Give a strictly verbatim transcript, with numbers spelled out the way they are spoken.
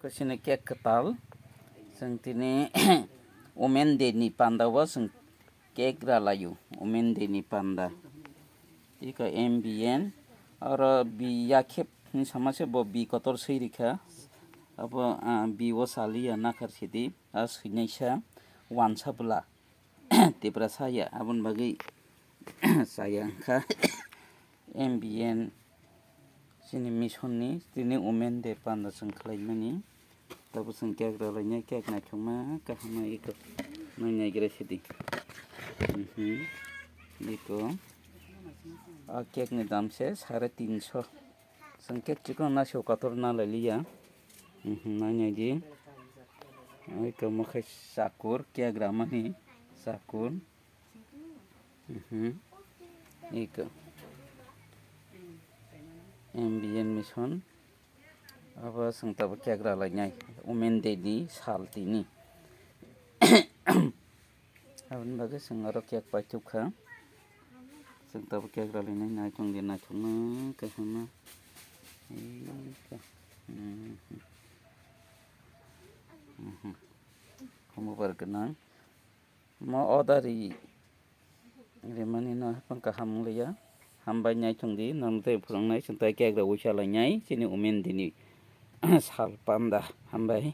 Kwchini cake kwtal. Chwng tini Women Day ni panda o chwng cake ralaio. Women Day ni panda. Iko M B N. Oro bi yakhep ni sama se bo bi kotor swi rikha. Abo, ah, bi o saliya nakhar sidi. A swinaisa wansa bwla. Tiprasa ya, aboni bagwi chaya wngkha. M B N chini mission ni, tini Women Day panda chwng khlaimani. Tabuk chwng cake rwlainai, cake naithokma, kaham ma iko nai naigra sidi. Mhm. Iko. A cake ni dam se sare tinso. Chwng cake chikon na seo kotor na lai liya. Mhm, nai nai di. Oi to mokhai sakur, cake ramani sakur. Mhm. Iko. M B N mission. Abo chwng tabuk cake ralainai. Women Day ni sal tini. Aboni bagwi chwng oro cake paithuk kha. Chwng tabuk cake ralainai, naithok de naithokma, kaham ma. Ei ka. Mhm. Mhm. Omo bar gwnang. Mo order ri, rimani no haphang kaham wng liya. Hambai naithok di, nang tei phwrwngnai, chwng tai cake rok uisa lainai, chini Women Day ni sal panda. Hambai.